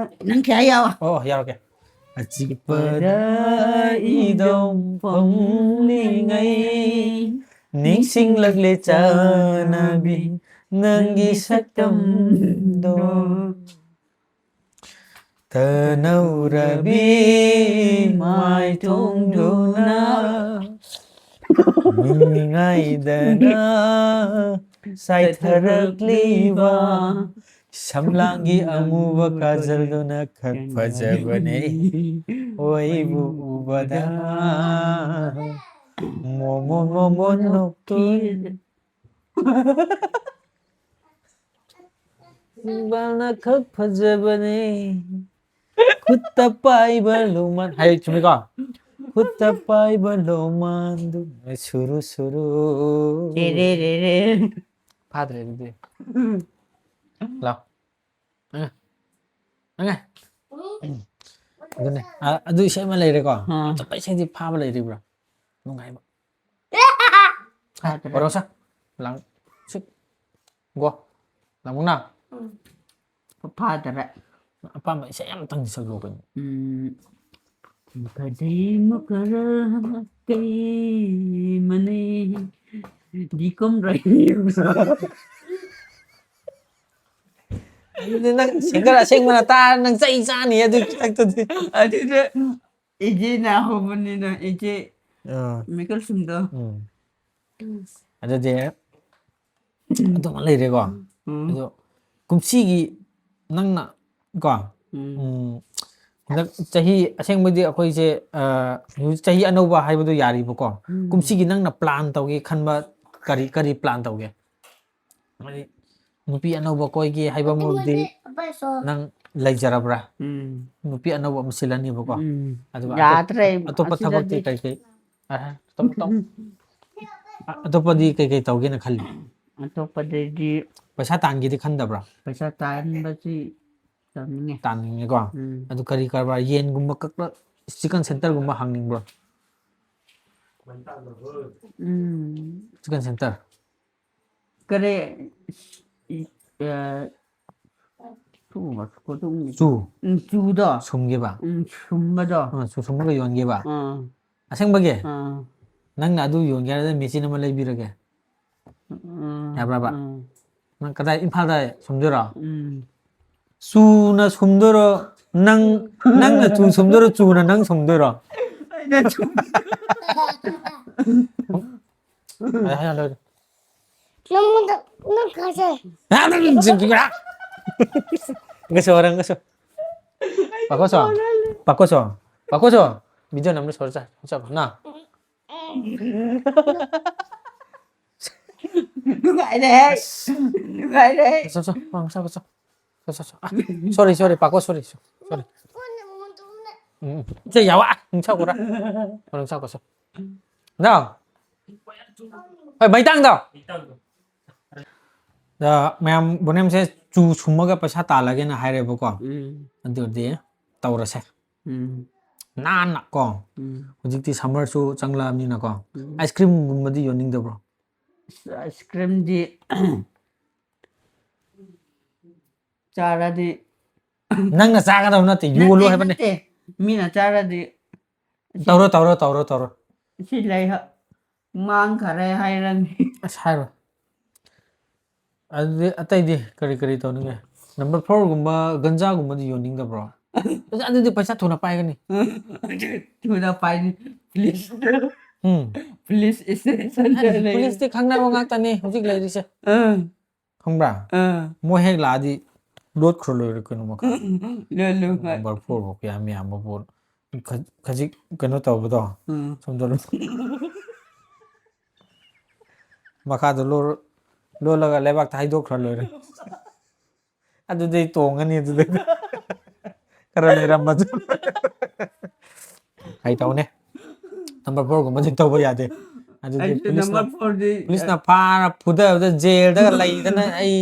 ꯅꯪ ꯀꯌꯥ ꯌꯥꯎ? ꯑꯣ, ꯌꯥꯎꯔꯛꯀꯦ꯫ ꯑꯆꯤꯛꯄꯗ ꯏꯗꯣꯝ ꯐꯝꯂꯤꯉꯩ ꯅꯤꯡꯁꯤꯡꯂꯛꯂꯦ ꯆꯥꯅꯕꯤ ꯅꯪꯒꯤ ꯁꯛꯇꯝꯗꯣ꯫ ꯇꯅꯧꯔꯕꯤ ꯃꯥꯏꯊꯣꯡꯗꯨꯅ ꯃꯤꯉꯥꯏꯗꯅ ꯆꯥꯏꯊꯔꯛꯂꯤꯕ ꯁꯝꯂꯥꯡꯒꯤ ꯑꯃꯨꯕ ꯀꯥꯖꯜꯗꯨꯅ ꯈꯛ ꯐꯖꯕꯅꯦ ꯑꯣꯏꯕꯨ ꯎꯕꯗ꯫ ꯃꯣꯃꯣ ꯃꯣꯃꯣ ꯅꯣꯛꯀꯤ꯫ ꯕꯥꯜꯅ ꯈꯛ ꯐꯖꯕꯅꯦ꯫ ꯈꯨꯠꯇ ꯄꯥꯏꯕ ꯂꯣꯃꯥꯟ ꯍꯥꯏ ꯆꯨꯝꯃꯤꯀꯣ? ꯈꯨꯠꯇ ꯄꯥꯏꯕ ꯂꯣꯃꯥꯟꯗꯨ ꯁꯨꯔꯨ ꯁꯨꯔꯨ꯫ ꯔꯦ ꯔꯦ ꯔꯦ ꯔꯦ꯫ ꯐꯥꯗ꯭ꯔꯦ ꯑꯗꯨꯗꯤ꯫ ꯂꯥꯎ꯫ ꯑꯉ꯫ ꯑꯉ꯫ ꯑꯗꯨꯅꯦ꯫ ꯑ-, ꯑꯗꯨ ꯏꯁꯩ ꯑꯃ ꯂꯩꯔꯦꯀꯣ꯫ ꯑꯥ꯫ ꯑꯇꯣꯞꯄ ꯏꯁꯩꯗꯤ ꯐꯥꯕ ꯂꯩꯔꯤꯕ꯭ꯔꯥ? ꯅꯨꯡꯉꯥꯏꯕ꯫ ꯐꯥꯗ꯭ꯔꯦ꯫ ꯕꯥꯔꯣꯁꯥ꯫ ꯂꯥꯡ-, ꯁꯤꯛ꯫ ꯒꯣ꯫ ꯂꯥꯡꯃꯨꯅꯥ꯫ ꯐꯥꯗꯔꯦ꯫ ꯑꯄꯥꯝꯕ ꯏꯁꯩ ꯑꯃꯇꯪ ꯁꯛꯂꯛꯑꯣ ꯀꯩꯅꯣ꯫ ꯎꯝ꯫ ꯀꯗꯩ ꯃꯀꯔ ꯀꯩ ꯃꯅꯩ ꯗꯤꯀꯝ ꯔꯩ꯫ ꯑꯗꯨꯗꯤ ꯅꯪ ꯁꯤꯡꯒꯔ ꯑꯁꯦꯡꯕꯅ ꯇꯥꯔ ꯅꯪ ꯆꯩ ꯆꯥꯅꯤ ꯑꯗꯨꯒꯤ ꯈꯨꯗꯛꯇꯨꯗꯤ꯫ ꯑꯗꯨꯗ ꯏꯆꯦꯅ ꯍꯧꯕꯅꯤꯅ ꯏꯆꯦ ꯑꯥ, ꯃꯤꯀꯜ ꯁꯤꯡꯗꯣ꯫ ꯎꯝ꯫ ꯑꯗꯨꯗꯤ ꯑꯗꯨꯃ ꯂꯩꯔꯦꯀꯣ꯫ ꯎꯝ꯫ ꯑꯗꯣ ꯀꯨꯝꯁꯤꯒꯤ ꯅꯪꯅ ꯀꯣ, ꯎꯝ꯫ ꯎꯝ, ꯍꯟꯗꯛ ꯆꯍꯤ ꯑꯁꯦꯡꯕꯗꯤ ꯑꯩꯈꯣꯏꯁꯦ, ꯑ, ꯍꯧꯖꯤꯛ ꯆꯍꯤ ꯑꯅꯧꯕ ꯍꯥꯏꯕꯗꯣ ꯌꯥꯔꯤꯕꯀꯣ꯫ ꯎꯝ꯫ ꯀꯨꯝꯁꯤꯒꯤ ꯅꯪꯅ plan ꯇꯧꯒꯦ ꯈꯟꯕ ꯀꯔꯤ, ꯀꯔꯤ plan ꯇꯧꯒꯦ? ꯍꯥꯏꯗꯤ ꯅꯨꯄꯤ ꯑꯅꯧꯕ ꯀꯣꯏꯒꯦ ꯍꯥꯏꯕ ꯃꯑꯣꯡꯗꯤ ꯅꯪ ꯂꯩꯖꯔꯕ꯭ꯔꯥ? ꯎꯝ꯫ ꯅꯨꯄꯤ ꯑꯅꯧꯕ ꯑꯃ ꯁꯤꯜꯂꯅꯤꯕꯀꯣ꯫ ꯎꯝ꯫ ꯑꯗꯨꯒ ꯌꯥꯗ꯭ꯔꯦ꯫ ꯑꯇꯣꯞꯄ, ꯑꯇꯣꯞꯄ ꯊꯕꯛꯇꯤ ꯑꯁꯤꯗꯗꯤ꯫ ꯀꯩ ꯀꯩ? ꯑꯍ, ꯑꯇꯣꯞ-, ꯑꯇꯣꯞ-, ꯑ-, ꯑꯇꯣꯞꯄꯗꯤ ꯀꯩ ꯀꯩ ꯇꯧꯒꯦꯅ ꯈꯜꯂꯤ? ꯑꯇꯣꯞꯄꯗꯗꯤ ꯄꯩꯁꯥ ꯇꯥꯟꯒꯦꯗꯤ ꯈꯟꯗꯕ꯭ꯔꯥ? ꯄꯩꯁꯥ ꯇꯥꯟꯕꯁꯤ ꯇꯧꯅꯤꯡꯉꯦ꯫ ꯇꯥꯟꯅꯤꯡꯉꯦꯀꯣ꯫ ꯎꯝ꯫ ꯑꯗꯨ ꯀꯔꯤ ꯀꯔꯕꯥꯔ, ꯌꯦꯟꯒꯨꯝꯕ ꯀꯛꯄ, chicken centerꯒꯨꯝꯕ ꯍꯥꯡꯅꯤꯡꯕ꯭ꯔꯣ? ꯎꯝ꯫ Chicken center꯫ ꯀꯔꯤ, ꯑ, ꯁꯨꯝꯕ ꯈꯨꯗꯣꯡ-, ꯆꯨ꯫ ꯎꯝ, ꯆꯨꯗꯣ꯫ ꯁꯨꯝꯒꯦꯕ? ꯎꯝ, ꯁꯨꯝꯕꯗꯣ꯫ ꯑ, ꯆꯨ ꯁꯨꯝꯃꯒ ꯌꯣꯟꯒꯦꯕ? ꯑꯥ꯫ ꯑꯁꯦꯡꯕꯒꯤ? ꯑꯥ꯫ ꯅꯪꯅ ꯑꯗꯨ ꯌꯣꯟꯒꯦ ꯍꯥꯏꯔꯗꯤ machine ꯑꯃ ꯂꯩꯕꯤꯔꯒꯦ꯫ ꯎꯝ, ꯌꯥꯕ꯭ꯔꯕ? ꯎꯝ꯫ ꯅꯪ ꯀꯗꯥꯏ, ꯏꯝꯐꯥꯜꯗ ꯁꯨꯝꯗꯣꯏꯔꯣ? ꯎꯝ꯫ ꯆꯨꯅ ꯁꯨꯝꯗꯣꯏꯔꯣ? ꯅꯪ, ꯅꯪꯅ ꯆꯨ ꯁꯨꯝꯗꯣꯏꯔꯣ? ꯆꯨꯅ ꯅꯪ ꯁꯨꯝꯗꯣꯏꯔꯣ? ꯑꯩꯅ ꯁꯨꯝ-, ꯍꯥꯏ, ꯍꯥꯏ, ꯍꯥꯏ, ꯍꯥꯏ꯫ ꯅꯪꯉꯣꯟꯗ ꯅꯪ ꯈꯪꯁꯦ꯫ ꯉꯁꯣ, ꯉꯁꯣ꯫ ꯄꯥꯀꯣꯁꯣ꯫ ꯄꯥꯀꯣꯁꯣ꯫ ꯄꯥꯀꯣꯁꯣ꯫ Video ꯅꯝꯕ ꯁꯣꯔ ꯆꯥ-, ꯆꯥ-, ꯅ꯫ ꯅꯨꯡꯉꯥꯏꯔꯦꯍꯦ꯫ ꯅꯨꯡꯉꯥꯏꯔꯦꯍꯦ꯫ ꯆꯥ, ꯆꯥ, ꯆꯥ, ꯆꯥ, ꯆꯥ꯫ ꯆꯣ, ꯆꯣ, ꯆꯣ꯫ ꯑ, sorry, sorry, ꯄꯥꯀꯣ, sorry, sorry꯫ ꯎꯝ, ꯎꯝ꯫ ꯁꯦ, ꯌꯥꯋꯥ, ꯅꯨꯡꯁꯥ ꯀꯣꯔꯥ꯫ ꯅꯨꯡꯁꯥ ꯀꯣꯁꯣ꯫ ꯅꯥꯎ꯫ ꯍꯣꯏ, ꯃꯩꯇꯥꯡꯗꯣ꯫ ꯑꯗ ꯃꯌꯥꯝ ꯕꯣꯅꯦꯝꯁꯦ ꯆꯨ ꯁꯨꯝꯃꯒ ꯄꯩꯁꯥ ꯇꯥꯜꯂꯒꯦꯅ ꯍꯥꯏꯔꯦꯕꯀꯣ꯫ ꯎꯝ꯫ ꯑꯗꯨꯗꯤ ꯇꯧꯔꯁꯦ꯫ ꯎꯝ꯫ ꯅꯥꯟꯅ ꯀꯣ꯫ ꯎꯝ꯫ ꯍꯧꯖꯤꯛꯇꯤ summerꯁꯨ ꯆꯪꯂꯛꯑꯕꯅꯤꯅꯀꯣ꯫ ꯎꯝ꯫ Ice creamꯒꯨꯝꯕꯗꯤ ꯌꯣꯟꯅꯤꯡꯗꯕ꯭ꯔꯣ? ꯑꯁ, ice creamꯗꯤ ꯆꯥꯔꯗꯤ ꯅꯪꯅ ꯆꯥꯒꯗꯕ ꯅꯠꯇꯦ, ꯌꯣꯜꯂꯣ ꯅꯠꯇꯦ, ꯍꯥꯏꯕꯅꯦ꯫ ꯅꯠꯇꯦ꯫ ꯃꯤꯅ ꯆꯥꯔꯗꯤ ꯇꯧꯔꯣ, ꯇꯧꯔꯣ, ꯇꯧꯔꯣ, ꯇꯧꯔꯣ꯫ ꯁꯤ ꯂꯩ ꯍ-, ꯃꯥꯡꯈꯔꯦ ꯍꯥꯏꯔꯅꯤ꯫ ꯑꯁ, ꯍꯥꯏꯔꯣꯏ꯫ ꯑꯗꯨꯗꯤ ꯑꯇꯩꯗꯤ ꯀꯔꯤ ꯀꯔꯤ ꯇꯧꯅꯤꯡꯉꯦ? Number fourꯒꯨꯝꯕ, ꯒꯟꯖꯥꯒꯨꯝꯕꯗꯤ ꯌꯣꯟꯅꯤꯡꯗꯕ꯭ꯔꯣ? ꯑꯁ, ꯑꯗꯨꯗꯤ ꯄꯩꯁꯥ ꯊꯨꯅ ꯄꯥꯏꯒꯅꯤ꯫ ꯊꯨꯅ ꯄꯥꯏꯅꯤ꯫ Police꯫ ꯎꯝ꯫ Police station ꯑꯁ, ꯂꯩ꯫ Policeꯇꯤ ꯈꯪꯅꯕ ꯉꯥꯛꯇꯅꯤ ꯍꯧꯖꯤꯛ ꯂꯩꯔꯤꯁꯦ꯫ ꯑꯥ꯫ ꯈꯪꯕ꯭ꯔꯥ? ꯑꯥ꯫ ꯃꯣꯏ ꯍꯦꯛ ꯂꯥꯛꯑꯗꯤ ꯂꯣꯠꯈ꯭ꯔ ꯂꯣꯏꯔꯦ ꯀꯩꯅꯣ ꯃꯈꯥ꯫ ꯂꯣꯠꯂꯨ, ꯍꯣꯏ꯫ Number fourꯐꯥꯎ ꯀꯌꯥꯝ ꯌꯥꯝꯕ ꯄꯣꯠ꯫ ꯈ-, ꯈꯖꯤꯛ ꯀꯩꯅꯣ ꯇꯧꯕꯗꯣ꯫ ꯎꯝ꯫ ꯁꯣꯝꯗ ꯂꯣ-, ꯃꯈꯥꯗ ꯂꯣ-, ꯂꯣꯜꯂꯒ ꯂꯩꯕꯥꯛꯇ ꯍꯩꯗꯣꯛꯈ꯭ꯔ ꯂꯣꯏꯔꯦ꯫ ꯑꯗꯨꯗꯤ ꯇꯣꯡꯉꯅꯤ ꯑꯗꯨꯗꯩꯗ꯫ ꯈꯔ ꯂꯩꯔꯝꯕꯗꯨ꯫ ꯀꯩ ꯇꯧꯅꯤ? Number fourꯒꯨꯝꯕꯗꯤ ꯇꯧꯕ ꯌꯥꯗꯦ꯫ ꯑꯗꯨꯗꯤ ꯑꯩꯁꯨ policeꯅ, number fourꯗꯤ, policeꯅ ꯐꯥꯔ ꯐꯨꯊꯕꯗ jailꯗꯒ ꯂꯩꯗꯅ ꯑꯩ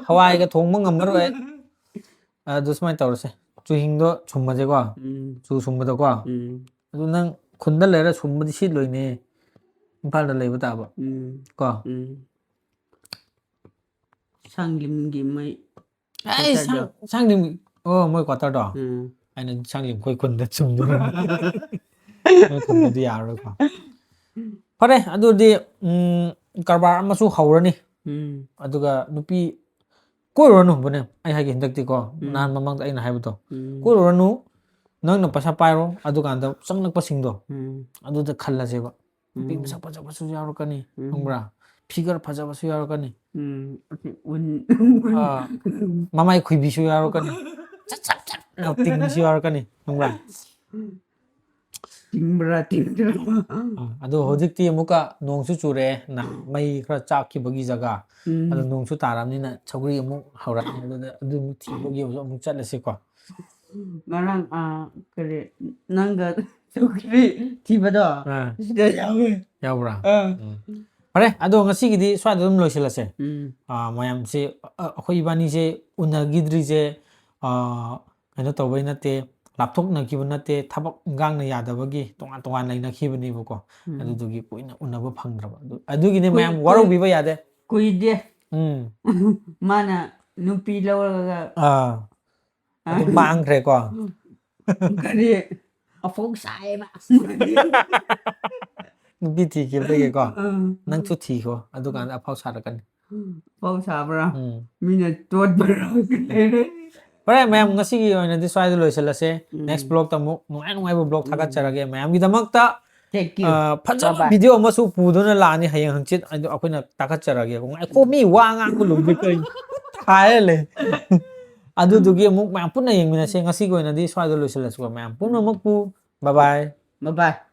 ꯍꯋꯥꯏꯒ ꯊꯣꯡꯕ ꯉꯝꯃꯔꯣꯏ꯫ ꯑꯗꯨ ꯁꯨꯃꯥꯏꯅ ꯇꯧꯔꯁꯦ꯫ ꯆꯨꯍꯤꯡꯗꯣ ꯁꯨꯝꯃꯁꯦꯀꯣ꯫ ꯎꯝ꯫ ꯆꯨ ꯁꯨꯝꯕꯗꯣꯀꯣ꯫ ꯎꯝ꯫ ꯑꯗꯨ ꯅꯪ ꯈꯨꯟꯗ ꯂꯩꯔ ꯁꯨꯝꯕꯗꯤ ꯁꯤꯠꯂꯣꯏꯅꯦ꯫ ꯏꯝꯐꯥꯜꯗ ꯂꯩꯕ ꯇꯥꯕ꯫ ꯎꯝ꯫ ꯀꯣ? ꯎꯝ꯫ ꯁꯪꯂꯤꯝꯒꯤ ꯃꯩ ꯑꯩ quarterꯗꯣ꯫ ꯁꯪ-, ꯁꯪꯂꯤꯝ-, ꯑꯣ, ꯃꯣꯏ quarterꯗꯣ? ꯎꯝ꯫ ꯑꯩꯅ ꯁꯪꯂꯤꯝ ꯑꯩꯈꯣꯏ ꯈꯨꯟꯗ ꯆꯨꯝꯗꯣꯏꯅꯦ꯫ ꯃꯣꯏ ꯈꯨꯟꯗꯗꯤ ꯌꯥꯔꯔꯣꯏꯀꯣ꯫ ꯐꯔꯦ, ꯑꯗꯨꯗꯤ, ꯎꯝ, ꯀꯔꯕꯥꯔ ꯑꯃꯁꯨ ꯍꯧꯔꯅꯤ꯫ ꯎꯝ꯫ ꯑꯗꯨꯒ ꯅꯨꯄꯤ ꯀꯣꯏꯔꯨꯔꯅꯨ, ꯕꯣꯅꯦ꯫ ꯑꯩ ꯍꯥꯏꯒꯦ ꯍꯟꯗꯛꯇꯤꯀꯣ, ꯎꯝ꯫ ꯅꯍꯥꯟ ꯃꯃꯥꯡꯗ ꯑꯩꯅ ꯍꯥꯏꯕꯗꯣ꯫ ꯎꯝ꯫ ꯀꯣꯏꯔꯨꯔꯅꯨ, ꯅꯪꯅ ꯄꯩꯁꯥ ꯄꯥꯏꯔꯣ, ꯑꯗꯨꯀꯥꯟꯗ ꯆꯪꯂꯛꯄꯁꯤꯡꯗꯣ, ꯎꯝ꯫ ꯑꯗꯨꯗ ꯈꯜꯂꯁꯦꯕ꯫ ꯅꯨꯄꯤ ꯎꯝ꯫ ꯃꯁꯛ ꯐꯖꯕꯁꯨ ꯌꯥꯎꯔꯛꯀꯅꯤ, ꯎꯝ꯫ ꯈꯪꯕ꯭ꯔꯥ? Figure ꯐꯖꯕꯁꯨ ꯌꯥꯎꯔꯛꯀꯅꯤ꯫ ꯎꯝ, ꯑꯁꯤ ꯎꯟ, ꯑꯥ, ꯃꯃꯥꯏ ꯈꯨꯏꯕꯤꯁꯨ ꯌꯥꯎꯔꯛꯀꯅꯤ꯫ ꯆꯞ, ꯆꯞ, ꯆꯞ ꯂꯥꯎ ꯇꯤꯡꯕꯤꯁꯨ ꯌꯥꯎꯔꯛꯀꯅꯤ, ꯈꯪꯕ꯭ꯔꯥ? ꯇꯤꯡꯕ꯭ꯔꯥ ꯇꯤꯡꯗ꯭ꯔꯥ꯫ ꯑꯥ, ꯑꯗꯣ ꯍꯧꯖꯤꯛꯇꯤ ꯑꯃꯨꯛꯀ ꯅꯣꯡꯁꯨ ꯆꯨꯔꯦ, ꯅ-, ꯃꯩ ꯈꯔ ꯆꯥꯛꯈꯤꯕꯒꯤ ꯖꯒꯥ, ꯎꯝ꯫ ꯑꯗꯣ ꯅꯣꯡꯁꯨ ꯇꯥꯔꯕꯅꯤꯅ ꯁꯧꯒ꯭ꯔꯤ ꯑꯃꯨꯛ ꯍꯧꯔꯛꯑꯅꯤ, ꯑꯗꯨꯗ ꯑꯗꯨ ꯑꯃꯨꯛ ꯊꯤꯕꯒꯤ ꯑꯃꯨꯛ ꯆꯠꯂꯁꯤꯀꯣ꯫ ꯉꯔꯥꯡ ꯑꯥ, ꯀꯔꯤ, ꯅꯪꯒ ꯁꯧꯒ꯭ꯔꯤ ꯊꯤꯕꯗꯣ ꯑꯥ, ꯁꯤꯗ ꯌꯥꯎꯋꯦ꯫ ꯌꯥꯎꯕ꯭ꯔꯥ? ꯑꯥ꯫ ꯎꯝ꯫ ꯐꯔꯦ, ꯑꯗꯣ ꯉꯁꯤꯒꯤꯗꯤ ꯁ꯭ꯋꯥꯏꯗ ꯑꯗꯨꯝ ꯂꯣꯏꯁꯤꯜꯂꯁꯦ꯫ ꯎꯝ꯫ ꯑꯥ, ꯃꯌꯥꯝꯁꯦ, ꯑ-, ꯑꯩꯈꯣꯏ ꯏꯕꯥꯅꯤꯁꯦ ꯎꯅꯈꯤꯗ꯭ꯔꯤꯁꯦ, ꯑꯥ, ꯀꯩꯅꯣ ꯇꯧꯕꯩ ꯅꯠꯇꯦ, ꯂꯥꯞꯊꯣꯛꯅꯈꯤꯕ ꯅꯠꯇꯦ, ꯊꯕꯛ ꯏꯟꯈꯥꯡꯅ ꯌꯥꯗꯕꯒꯤ ꯇꯣꯉꯥꯟ ꯇꯣꯉꯥꯟ ꯂꯩꯅꯈꯤꯕꯅꯦꯕꯀꯣ꯫ ꯎꯝ꯫ ꯑꯗꯨꯗꯨꯒꯤ ꯀꯨꯏꯅ ꯎꯅꯕ ꯐꯪꯗ꯭ꯔꯕ꯫ ꯑꯗꯨ, ꯑꯗꯨꯒꯤꯅꯦ ꯀꯨꯏ-, ꯃꯌꯥꯝ ꯀꯨꯏ-, ꯋꯥꯔꯧꯕꯤꯕ ꯌꯥꯗꯦ꯫ ꯀꯨꯏꯗꯦ꯫ ꯎꯝ꯫ ꯃꯥꯅ ꯅꯨꯄꯤ ꯂꯧꯔꯒ ꯑꯥ, ꯑꯗꯨ ꯃꯥꯡꯈ꯭ꯔꯦꯀꯣ꯫ ꯀꯔꯤ ꯑꯐꯧ ꯁꯥꯏꯌꯦꯕ꯫ ꯅꯨꯄꯤ ꯊꯤꯈꯤꯕꯗꯒꯤꯀꯣ꯫ ꯎꯝ꯫ ꯅꯪꯁꯨ ꯊꯤꯈꯣ, ꯑꯗꯨꯀꯥꯟꯗ ꯑꯐꯥꯎ ꯁꯥꯔꯛꯀꯅꯤ꯫ ꯑꯐꯧ ꯁꯥꯕ꯭ꯔꯥ? ꯎꯝ꯫ ꯃꯤꯅ ꯇꯣꯠꯄ꯭ꯔꯥ? ꯂꯩꯔꯦ꯫ ꯐꯔꯦ, ꯃꯌꯥꯝ, ꯉꯁꯤꯒꯤ ꯑꯣꯏꯅꯗꯤ ꯁ꯭ꯋꯥꯏꯗ ꯂꯣꯏꯁꯤꯜꯂꯁꯦ꯫ ꯎꯝ꯫ Next vlogꯇ ꯑꯃꯨꯛ ꯅꯨꯡꯉꯥꯏ ꯅꯨꯡꯉꯥꯏꯕ vlog ꯎꯝ꯫ ꯊꯥꯒꯠꯆꯔꯒꯦ ꯃꯌꯥꯝꯒꯤꯗꯃꯛꯇ꯫ Thank you꯫ ꯑ, ꯐꯖꯕ Bye bye꯫ video ꯑꯃꯁꯨ ꯄꯨꯗꯨꯅ ꯂꯥꯛꯑꯅꯤ ꯍꯌꯦꯡ ꯍꯪꯆꯤꯠ꯫ ꯑꯗꯣ ꯑꯩꯈꯣꯏꯅ ꯊꯥꯒꯠꯆꯔꯒꯦ꯫ ꯉꯥꯏꯈꯣ, ꯃꯤ ꯋꯥ ꯉꯥꯡꯕ ꯂꯣꯏꯗ꯭ꯔꯤ ꯀꯩꯅꯣ? ꯍꯥꯏꯔ ꯂꯩ꯫ ꯑꯗꯨꯗꯨꯒꯤ ꯑꯃꯨꯛ ꯃꯌꯥꯝ ꯄꯨꯟꯅ ꯌꯦꯡꯃꯤꯟꯅꯁꯦ꯫ ꯉꯁꯤꯒꯤ ꯑꯣꯏꯅꯗꯤ ꯁ꯭ꯋꯥꯏꯗ ꯂꯣꯏꯁꯤꯜꯂꯁꯤꯀꯣ꯫ ꯃꯌꯥꯝ ꯄꯨꯝꯅꯃꯛꯄꯨ bye bye꯫ Bye bye꯫